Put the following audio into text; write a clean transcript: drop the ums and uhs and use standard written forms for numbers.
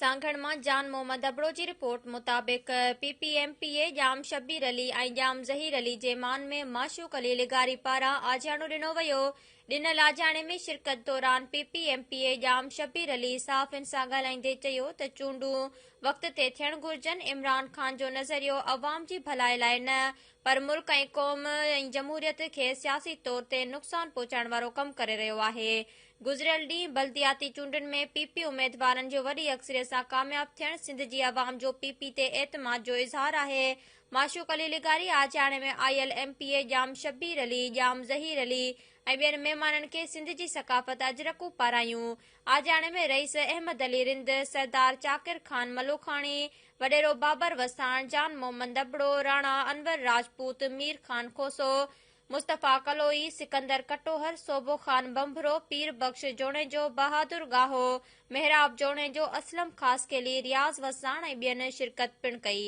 سانگهڙ مان جان محمد ابڙو جي رپورٽ مطابق P P M P A Jam Shabbir Ali ۽ Jam Zaheer Ali جي مان ۾ معشوق علي لغاري پاران آجياڻو ڏنو ويو. ڏنل آجياڻي ۾ شرڪت دوران P P M P A Jam Shabbir Ali صحافين سان ڳالهائيندي چيو ته چونڊون وقت تي ٿيڻ گهرجن، عمران خان جو نظريو عوام جي ڀلائي لاء نه پر ملڪ ۽ قوم ۽ جمهوريت کي سياسي طور تي نقصان پهچائڻ وارو ڪم ڪري رهيو آهي. گذريل ڏينهن بلدياتي چونڊن ۾ پي پي اميدوارن جو وڏي اڪثريت سان ڪامياب ٿيڻ سنڌ جي عوام جو پي پي تي اعتماد جو اظهار آهي. معشوق علي لغاري آجياڻي ۾ آيل M P A Jam Shabbir Ali, Jam Zaheer Ali ۽ ٻين مهمانن کي سنڌ جي ثقافت اجرڪون پارايون. آجياڻي ۾ رئيس احمد علي رند، سردار چاڪر خان ملوکاڻي، وڏيرو بابر وساڻ، جان محمد ابڙو، راڻا انور راجپوت، مير خان کوسو، مصطفيٰ ڪلوئي، سڪندر ڪٽوهر، صوبو خان ڀنڀرو، پير بخش جوڻيجو، بهادر ڳاهو، محراب جوڻيجو، اسلم خاصخيلي، رياض وساڻ ۽ ٻين شرڪت پڻ ڪئي.